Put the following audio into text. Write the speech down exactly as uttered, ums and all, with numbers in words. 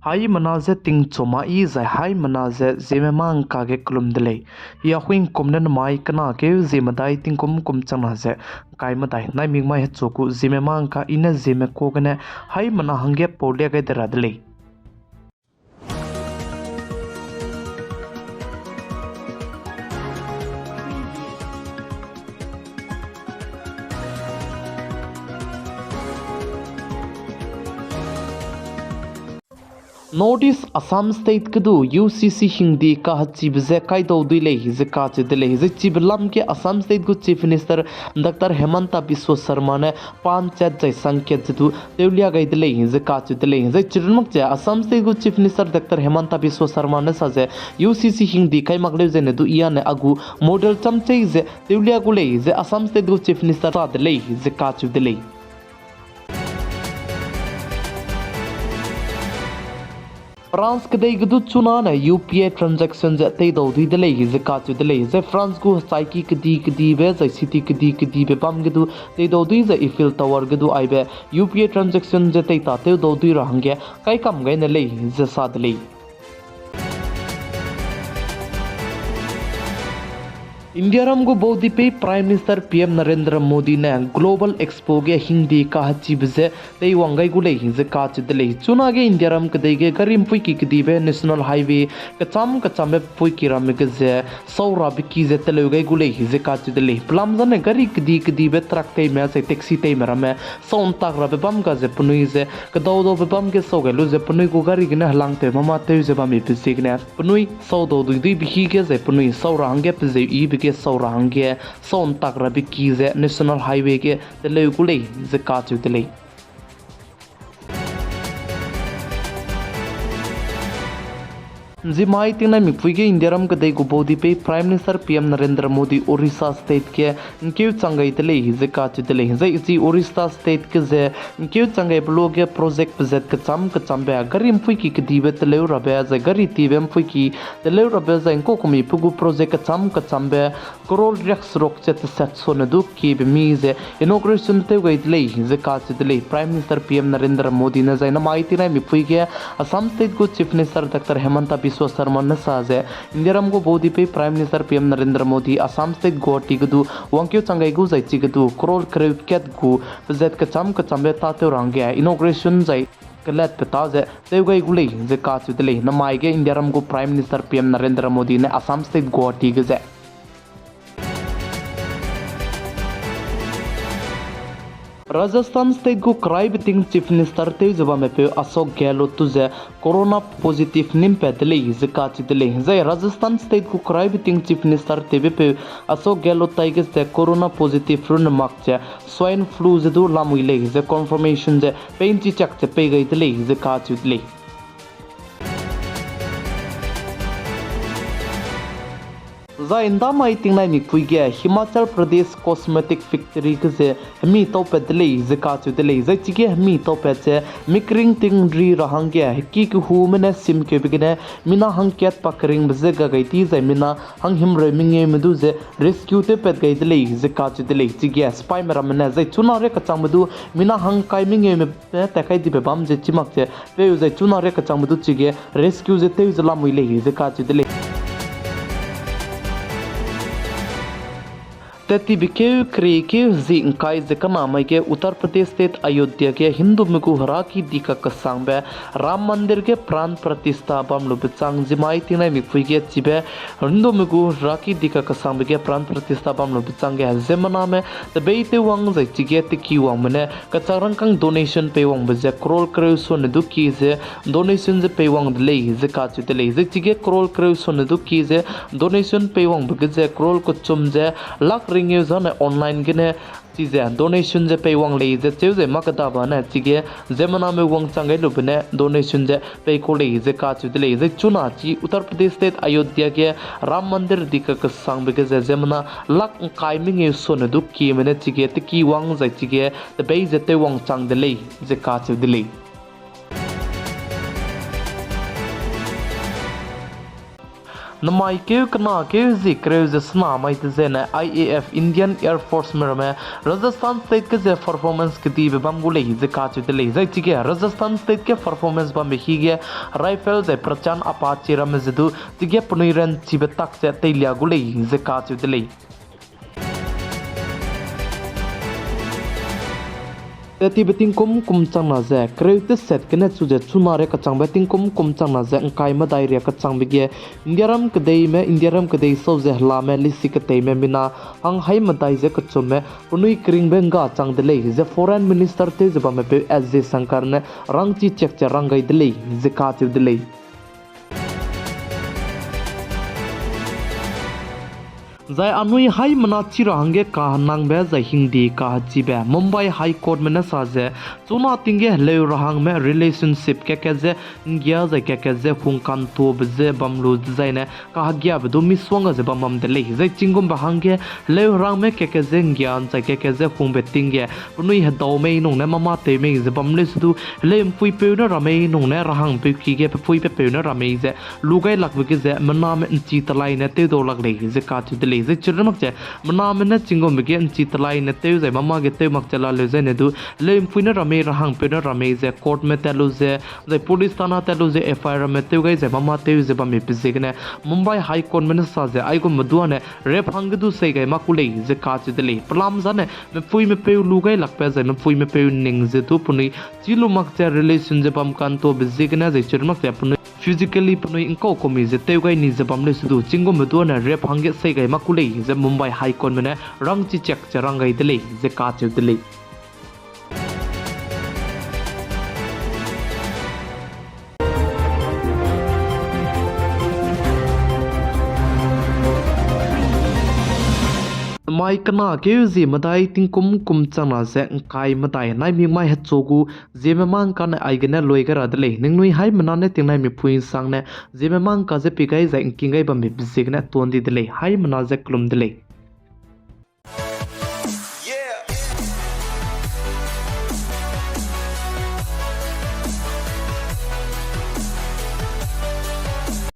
Haimena ze tingchoma i zai haimena ze ziemme mâ ngka ge kelum de lei. Ia huingkum ne namai kena keu ziemmedai tingkum kum changna ze ngkai medai naimik mai hechu gu ziemme mâ ngka i ne ziemme kua gene haimena hangge pau lia gai de ra de lei. North East Assam State ge du U C C hingdi kahechibe ze kaidau dui lei ze kacheu de lei. Zai chibe lam ge Assam State gu Chief Minister Doctor Himanta Biswa Sarma ne pan chat zai sangkat ze du tewlia gai de lei ze kacheu de lei. Zai chirunmak ze Assam State gu Chief Minister Doctor Himanta Biswa Sarma ne sa ze U C C hingdi kai mak leu zene du ia ne a gu model chamchei ze tewlia gu lei ze Assam State gu Chief Minister sa de lei ze kacheu de lei. France kedei ge du chuna ne U P I transaction ze teidau dui de lei ze kacheu de lei. Zai France gu hechaiki kedi kedibe zai city kedi kedibe bam ge du teidau dui zai Eiffel Tower ge du aibe U P I transaction ze teita tewdau dui ra hangge kaikam gai ne lei ze sa de lei. Indiaram gu baudipei Prime Minister P M Narendra Modi ne Global Expo ge hingdi kahechibe ze teiwang gai gu lei ze kacheu de lei. Chunage Indiaram kedei ge gari mpuiki kedibe National Highway kecham kechambe mpuiki ramme ge ze saurabe ki ze teleu gai gu lei ze kacheu de lei. Pelam zane gari kedi kedibe truck teime zai taxi teime ramme sau ntak rabe bam ga ze penui ze kedau daube bam ge sau gai lu ze penui gu gari gene helangtew mama tew ze bambe ziegene penui saudau dui duibe hi ge zai penui sau ra hangge pezeu yibe ge sau ra hangge sau ntak rabe ki ze National Highway ge teleu gu lei ze kacheu de lei. Nzimai tingnai mipui ge Indiaram kedei gu baudipei Prime Minister P M Narendra Modi Orissa State ge ngkeu chang gai de lei ze kacheu de lei. Zai chi Orissa State ge ze ngkeu chang gaibe luage project pezat kecham kechambe, gari mpuiki kedibe teleu rabe, zai gari tibe mpuiki teleu rabe, zai ngkau kumi pe gu project kecham kechambe crore riakseruk ze tesat sone du kiebe mi ze inauguration tew gai de lei ze kacheu de lei. Prime Minister P M Narendra Modi ne zai namai tingnai mipui ge Assam State gu Chief Minister Doctor Himanta Biswa Sarma ne sa ze Indiaram gu baudipei Prime Minister P M Narendra Modi Assam State Guwahati ge du wangkeu chang gai gu zai chige du crore kereu kat gu pezat kecham kechambe tâtew ra hangge inauguration zai kelatbe tâ ze tew gai gu lei ze kacheu de lei. Namai ge Indiaram gu Prime Minister P M Narendra Modi ne Assam State Guwahati ge ze Rajasthan State gu keraibe ting Chief Minister tew ze bamme peu Ashok Gehlot tu ze corona positive nimpat de lei ze kacheu de lei. Zai Rajasthan State gu keraibe ting Chief Minister tewbe peu Ashok Gehlot taige ze corona positive runne mak ze swine flu ze du lamui lei ze confirmation ze peinchi chak ze pei gai de lei ze kacheu de lei. Zai ndamai tingnai mipui ge Himachal Pradesh cosmetic factory ge ze hemi taupat de lei ze kacheu de lei. Zai chige hemi taupat ze mikring ting ri ra hangge heki kehume ne simkeube gene mina hangkat pa keringbe ze ga gai di zai mina hanghimreu mengeume du ze rescue tewpat gai de lei ze kacheu de lei. Chige sipaime ramme ne zai chuna ria kechangbe du mina hangkai mengeume ne tat kai dibe bam ze chimak ze peu zai chuna ria kechangbe du chige rescue ze tew ze lamui lei ze kacheu de lei. Tettibe keu keriekeu zi ngkai ze kena mai ge Uttar Pradesh State Ayodhya ge Hindume gu heraki dika kesangbe Ram Mandir ge pran pratishtha bam lube chang zimai tingnai mipui ge chibe Hindume gu heraki dika kesangbe ge pran pratishtha bam lube chang ge ziemmename tebeitewwang zai chige tekiwangme ne kechak rangkâng donation peiwangbe ze crore kereu sone du kie ze donation ze peiwang de lei ze kacheu de lei. Zai chige crore kereu sone du kie ze donation peiwangbe ge ze crore kechum ze lakh ringeu zane online gene chize donation ze peiwang lei ze cheu ze mâ kedabe ne chige ziemmename wangchang gai lube ne donation ze peikau lei ze kacheu de lei. Zai chuna chi Uttar Pradesh State Ayodhya ge Ram Mandir dika kesangbe ge ze ziemmena lakh ngkai mengeu sone du kieme ne chige tekiwang zai chige tebei ze tewwang chang de lei ze kacheu de lei. Namai keu kena keu zie kereu ze sena mai tezene I A F Indian Air Forceme ramme Rajasthan State ge ze performance kedibe bam gu lei ze kacheu de lei. Zai chige Rajasthan State ge performance bambe hige Rifle zai Prachan Apache ramme ze du chige penui ranchibe tak ze teilia gu lei ze kacheu de lei. Tetibe tingkum kum changna ze kereu teset gene chu ze chuna ria kachangbe tingkum kum changna ze ngkai medai ria kachangbe ge Indiaram kedeime, Indiaram kedei sau ze helame lisi keteime mina hang hai medai ze kechumme penui keringbe ngga chang de lei ze Foreign Minister tew ze bamme peu S Jaishankar ne rangchi chak che rang gai de lei ze kacheu de lei. Zai anui haimena chi ra hangge kahenangbe zai hingdi kahechibe Mumbai High Courtme ne sa ze, chuna ting ge heleu rahangme relationship keke ze nggia zai keke ze hungkantuabe ze bam lu dezaine kahegiabe du misuang ga ze bam bam de lei. Zai chigumbe hangge heleu rahangme keke ze nggia zai keke ze hungbe ting ge penui hedau mei nung ne mâ mâ tew mei ze bam leu se du heleu mpuipeu ne ra mei nung ne rahangpeu ki ge pepui pepeu ne ra mei ze lu gai lakbe ge ze mename nchi telai ne tewdau lak lei ze kacheu de lei. Zai chirun mak ze mename ne chigumbe ge nchi telai ne tew zai mâ mâ ge tew mak che la leu zaine du heleu mpui ne ra mei rahangpeu ne ra mei ze courtme tat lu ze, zai police thana tat lu ze F I Rme tew gai zai mâ mâ tew ze bamme pe ziegene Mumbai High Courtme ne sa ze aigumbe duane rape hangge du sei gai mak ku lei ze kacheu de lei. Pelam zane mepui mepeu lu gai lakbe zai mepui mepeu ning ze du penui chi lu mak ze relation ze bam kantuabe ziegene zai chirun mak ze penui physically penui ngkau kumi ze tew gai ni ze bam leu se du chigumbe duane rape hangge sei gai mak ku lei ze Mumbai High Courtme ne rangchi chak che rang gai de lei ze kacheu de lei. Mai kena keu zie medai tingkum kum changna ze ngkai medai naimik mai hechu gu Zeme mâ ngka ne aigene lui gai ra de lei. Ningnui haimena ne tingnai mipui nsangne Zeme mâ ngka ze pi gai zai ngking gai bambe ziegene tuan di de lei. Haimena ze kelum de lei.